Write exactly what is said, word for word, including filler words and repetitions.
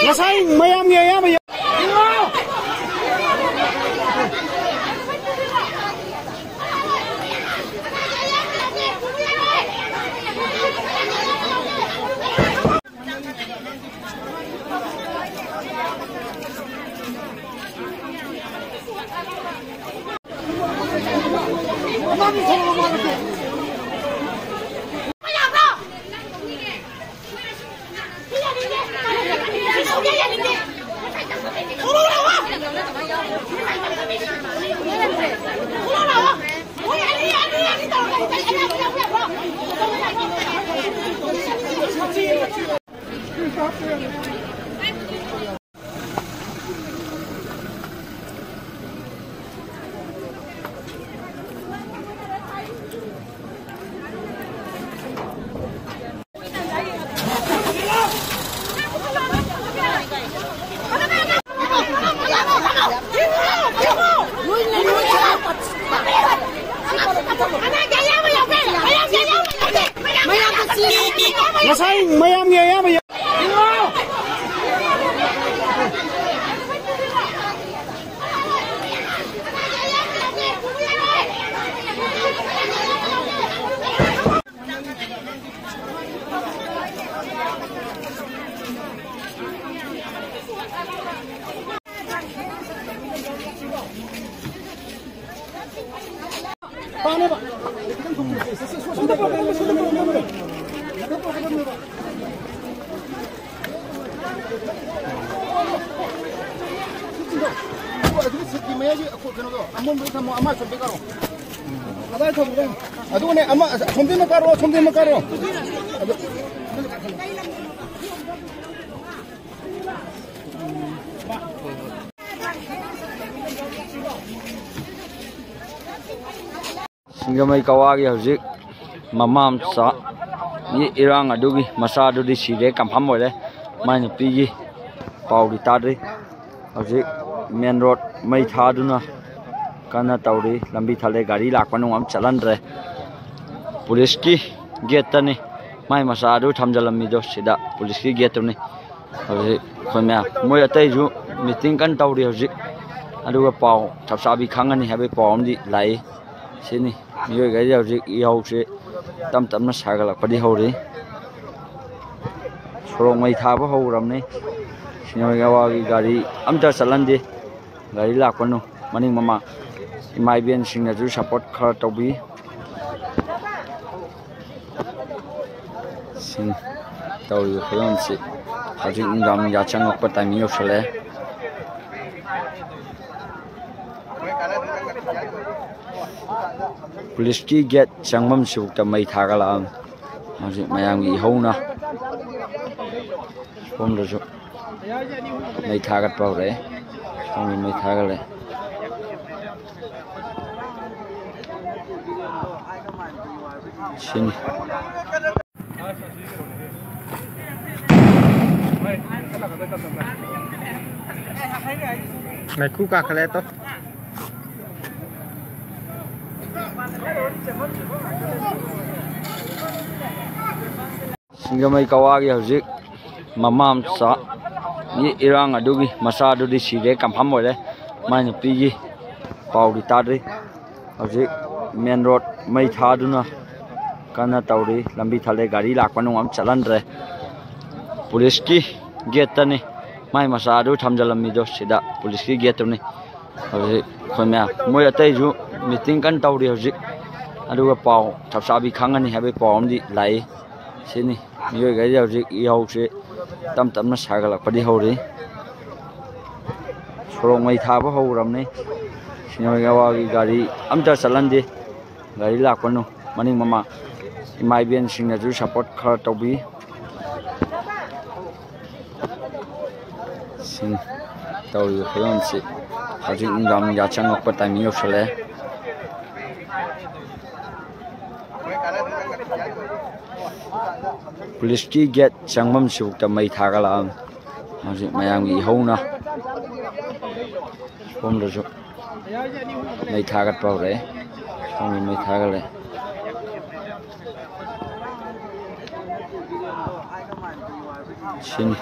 ꯉꯁꯥꯏ ꯃꯌꯥꯝꯒꯤ ꯑꯌꯥꯝꯕ ꯌꯥ- ꯉꯁꯥꯏ ꯃꯌꯥꯝꯒꯤ ꯑꯌꯥꯝꯕ ꯌꯥ- ꯑꯗꯨꯒꯤ ꯁꯤꯠꯀꯤ ꯃꯌꯥꯏꯒꯤ ꯑꯩꯈꯣꯏ ꯀꯩꯅꯣꯗꯣ ꯑꯃꯣꯟꯕꯗꯣ ꯊꯝꯃꯣ, ꯑꯃ ꯁꯣꯝꯗ ꯀꯥꯔꯣ꯫ ꯑꯗꯨꯒꯅꯦ ꯑꯃ ꯑꯁꯣꯝꯗꯩ ꯑꯃ ꯀꯥꯔꯣ, ꯑꯁꯣꯝꯗꯩ ꯑꯃ ꯀꯥꯔꯣ꯫ ꯑꯗꯨ ꯁꯤꯡꯖꯃꯩ ꯀꯋꯥꯒꯤ ꯍꯧꯖꯤꯛ ꯃꯃꯥ ꯃꯆꯥꯒꯤ ꯏꯔꯥꯡ ꯑꯗꯨꯒꯤ ꯃꯆꯥꯗꯨꯗꯤ ꯁꯤꯔꯦ, ꯀꯟꯐꯥꯔꯝ ꯑꯣꯏꯔꯦ꯫ ꯃꯥꯏ ꯅꯨꯄꯤꯒꯤ ꯄꯥꯎꯗꯤ ꯇꯥꯗ꯭ꯔꯤ꯫ ꯍꯧꯖꯤꯛ ꯃꯦꯟ ꯔꯣꯗ ꯃꯩ ꯊꯥꯗꯨꯅ ꯀꯟꯅ ꯇꯧꯔꯤ꯫ ꯂꯝꯕꯤ ꯊꯠꯂꯦ, ꯒꯥꯔꯤ ꯂꯥꯛꯄ ꯅꯨꯡ ꯑꯃ ꯆꯠꯍꯟꯗ꯭ꯔꯦ꯫ ꯄꯨꯂꯤꯁꯀꯤ ꯒꯦꯠꯇꯅꯤ ꯃꯥꯏ ꯃꯆꯥꯗꯨ ꯊꯝꯖꯤꯜꯂꯝꯃꯤꯗꯣ, ꯁꯤꯗ ꯄꯨꯂꯤꯁꯀꯤ ꯒꯦꯠꯇꯨꯅꯤ꯫ ꯍꯧꯖꯤꯛ ꯑꯩꯈꯣꯏ ꯃꯌꯥꯝ, ꯃꯣꯏ ꯑꯇꯩꯁꯨ ꯃꯤꯇꯤꯡ ꯀꯟꯅ ꯇꯧꯔꯤ ꯍꯧꯖꯤꯛ꯫ ꯑꯗꯨꯒ ꯄꯥꯎ ꯆꯞ ꯆꯥꯕꯤ ꯈꯪꯉꯅꯤ ꯍꯥꯏꯕꯒꯤ ꯄꯥꯎ ꯑꯃꯗꯤ ꯂꯥꯛꯏ꯫ ꯁꯤꯅꯤ, ꯃꯤꯑꯣꯏꯈꯩꯁꯦ ꯍꯧꯖꯤꯛ ꯏꯍꯧꯁꯦ ꯇꯞ ꯇꯞꯅ ꯁꯥꯒꯠꯂꯛꯄꯗꯤ ꯍꯧꯔꯤ꯫ ꯁꯣꯔꯣꯛ ꯃꯩ ꯊꯥꯕ ꯍꯧꯔꯕꯅꯤ꯫ ꯁꯤꯅꯣꯏ ꯑꯋꯥꯒꯤ ꯒꯥꯔꯤ ꯑꯝꯇ ꯆꯠꯍꯟꯗꯦ꯫ ꯒꯥꯔꯤ ꯂꯥꯛꯄꯅꯨ, ꯃꯅꯤꯡ ꯃꯃꯥꯡ꯫ ꯏꯃꯥ ꯏꯕꯦꯟꯁꯤꯡꯅꯁꯨ ꯁꯞꯄꯣꯔꯠ ꯈꯔ ꯇꯧꯕꯤ꯫ ꯁꯤꯅꯤ ꯇꯧꯔꯤꯕ ꯐꯤꯕꯝꯁꯤ꯫ ꯍꯧꯖꯤꯛ ꯅꯨꯡꯗꯥꯡ ꯌꯥꯆꯪꯉꯛꯄ ꯇꯥꯏꯃꯤꯡ ꯌꯧꯁꯜꯂꯛꯑꯦ꯫ ꯄꯨꯂꯤꯁꯀꯤ ꯒꯦꯠ ꯆꯪꯐꯝꯁꯤꯐꯥꯎꯗ ꯃꯩ ꯊꯥꯒꯠꯂꯛꯑꯕꯅꯤ꯫ ꯍꯧꯖꯤꯛ ꯃꯌꯥꯝꯒꯤ ꯏꯍꯧꯅ ꯁꯣꯝꯗꯁꯨ ꯃꯩ ꯊꯥꯒꯠꯄ ꯍꯧꯔꯛꯑꯦ꯫ ꯁꯣꯝꯒꯤ ꯃꯩ ꯊꯥꯒꯠꯂꯦ꯫ ꯁꯤꯅꯤ꯫ ꯃꯩꯈꯨ ꯀꯥꯈꯠꯂꯦ ꯇꯣ꯫ ꯁꯤꯡꯖꯃꯩ ꯀꯋꯥꯒꯤ ꯍꯧꯖꯤꯛ ꯃꯃꯥ ꯃꯆꯥ ꯒꯤ ꯏꯔꯥꯡ ꯑꯗꯨꯒꯤ ꯃꯆꯥꯗꯨꯗꯤ ꯁꯤꯔꯦ, ꯀꯟꯐꯥꯔꯝ ꯑꯣꯏꯔꯦ꯫ ꯃꯥꯏ ꯅꯨꯄꯤꯒꯤ ꯄꯥꯎꯗꯤ ꯇꯥꯗ꯭ꯔꯤ꯫ ꯍꯧꯖꯤꯛ ꯃꯦꯟ ꯔꯣꯗ ꯃꯩ ꯊꯥꯗꯨꯅ ꯀꯟꯅ ꯇꯧꯔꯤ꯫ ꯂꯝꯕꯤ ꯊꯠꯂꯦ, ꯒꯥꯔꯤ ꯂꯥꯛꯄ ꯅꯨꯡ ꯑꯃ ꯆꯠꯍꯟꯗ꯭ꯔꯦ꯫ ꯄꯨꯂꯤꯁꯀꯤ ꯒꯦꯠꯇꯅꯤ ꯃꯥꯏ ꯃꯆꯥꯗꯨ ꯊꯝꯖꯤꯜꯂꯝꯃꯤꯗꯣ, ꯁꯤꯗ ꯄꯨꯂꯤꯁꯀꯤ ꯒꯦꯠꯇꯨꯅꯤ꯫ ꯍꯧꯖꯤꯛ ꯑꯩꯈꯣꯏ ꯃꯌꯥꯝ, ꯃꯣꯏ ꯑꯇꯩꯁꯨ ꯃꯤꯇꯤꯡ ꯀꯟꯅ ꯇꯧꯔꯤ ꯍꯧꯖꯤꯛ꯫ ꯑꯗꯨꯒ ꯄꯥꯎ ꯆꯞ ꯆꯥꯕꯤ ꯈꯪꯉꯅꯤ ꯍꯥꯏꯕꯒꯤ ꯄꯥꯎ ꯑꯃꯗꯤ ꯂꯥꯛꯏ꯫ ꯁꯤꯅꯤ, ꯃꯤꯑꯣꯏꯈꯩꯁꯦ ꯍꯧꯖꯤꯛ ꯏꯍꯧꯁꯦ ꯇꯞ ꯇꯞꯅ ꯁꯥꯒꯠꯂꯛꯄꯗꯤ ꯍꯧꯔꯤ꯫ ꯁꯣꯔꯣꯛ ꯃꯩ ꯊꯥꯕ ꯍꯧꯔꯕꯅꯤ꯫ ꯁꯤꯅꯣꯏ ꯑꯋꯥꯒꯤ ꯒꯥꯔꯤ ꯑꯝꯇ ꯆꯠꯍꯟꯗꯦ꯫ ꯒꯥꯔꯤ ꯂꯥꯛꯄꯅꯨ, ꯃꯅꯤꯡ ꯃꯃꯥꯡ꯫ ꯏꯃꯥ ꯏꯕꯦꯟꯁꯤꯡꯅꯁꯨ ꯁꯞꯄꯣꯔꯠ ꯈꯔ ꯇꯧꯕꯤ꯫ ꯁꯤꯅꯤ ꯇꯧꯔꯤꯕ ꯐꯤꯕꯝꯁꯤ꯫ ꯍꯧꯖꯤꯛ ꯅꯨꯡꯗꯥꯡ ꯌꯥꯆꯪꯉꯛꯄ ꯇꯥꯏꯃꯤꯡ ꯌꯧꯁꯜꯂꯛꯑꯦ꯫ ꯄꯨꯂꯤꯁꯀꯤ ꯒꯦꯠ ꯆꯪꯐꯝꯁꯤꯐꯥꯎꯗ ꯃꯩ ꯊꯥꯒꯠꯂꯛꯑꯕꯅꯤ꯫ ꯍꯧꯖꯤꯛ ꯃꯌꯥꯝꯒꯤ ꯏꯍꯧꯅ ꯁꯣꯝꯗꯁꯨ ꯃꯩ ꯊꯥꯒꯠꯄ ꯍꯧꯔꯛꯑꯦ꯫ ꯁꯣꯝꯒꯤ ꯃꯩ ꯊꯥꯒꯠꯂꯦ꯫ ꯁꯤꯅꯤ꯫